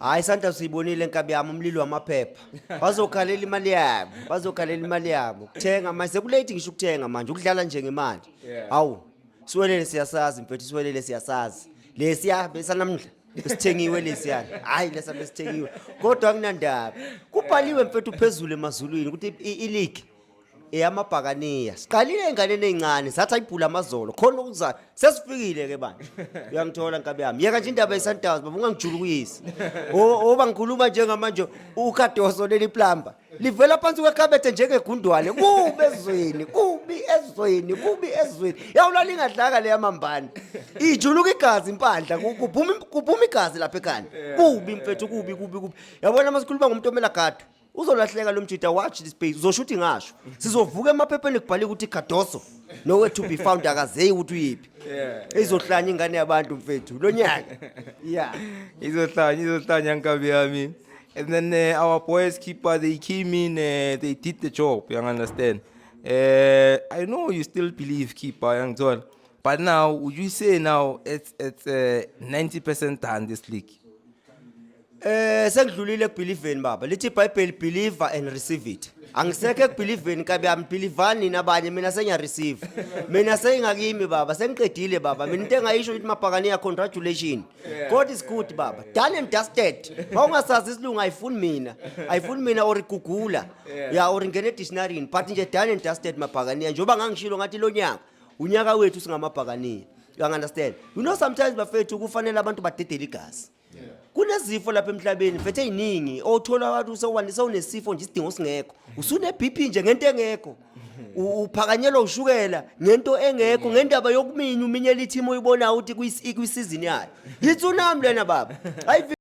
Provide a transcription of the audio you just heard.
Hayi, Santa, siyibonile nkabi yami, umlilo wamaphepha. Bazokhalela imali yabo, bazokhalela imali yabo. Kuthenga manje sekulate, ngisho ukuthenga manje ukudlala nje ngemali. Hawu, siwelele siyasazi mfethu, siwelele siyasazi. Lesiya besanamhla besithengiwe lesiyana. Hayi, lesa besithengiwe. Kodwa akunandaba. Kubhaliwe mfethu phezulu emazulwini ukuthi i-league eyamabhakaniya. Siqalile enganeni ezincane, sathi ayibhula amazolo. Khona ukuza sesifikile ke manje. Uyangithola nkabi yami. Yeka nje indaba yeSundowns baba, ungangijulukisi. Oba ngikhuluma njengamanje, uKhadoso leli plumber livela phansi kwekhabethe njengegundwane. Kubi ezweni, kubi ezweni, kubi ezweni. Yawulala ingadlaka le yamambane. Ijuluka igazi impandla, kuphuma igazi lapha ekhanda. Kubi mfethu, kubi, kubi, kubi. Yabona masikhuluma ngomuntu omela gado. Uzolahleka lo mjida, watch this space. Uzosho ukuthi ngasho. Sizovuka emaphepheni kubhaliwe ukuthi Cardoso nowhere to be found, akazeyi ukuthi uyiphi. Izohlanya ingane yabantu mfethu lo nyaka. Yeah. Izohlanya, izohlanya nkabi yami. And then our boys keeper, they came in, they did the job, you understand? I know you still believe, keeper, yangithola. But now, would you say now it's 90% done, this league? Sengidlulile ekubelieveni baba. Lithi iBhayibheli, "Believe and receive it." Angisekho ekubelieveni kabi yami, believani nabanye, mina sengiya receive. Mina sengakimi baba, sengiqedile baba. Mina into engayisho ukuthi mabhakaniya, congratulations. God is good baba. Done and dusted. Mawungasazi isilungu, ayifuni mina. Ayifuni mina or igugula. Yeah, or ngene dictionary, but nje done and dusted mabhakaniya. Njoba ngangishilo ngathi lo nyaka unyaka wethu singamabhakaniya. You understand? You know, sometimes bafethu kufanele abantu badedele igazi. Kunezifo lapha emhlabeni mfethu eziningi othola abantu sewunesifo nje isidingo singekho, usune BP nje ngento engekho, uphakanyelwa ushukela ngento engekho, ngendaba yokuminya uminyela i-team oyibonayo ukuthi kwisizini yayo yitsunami lena baba. Ayivi.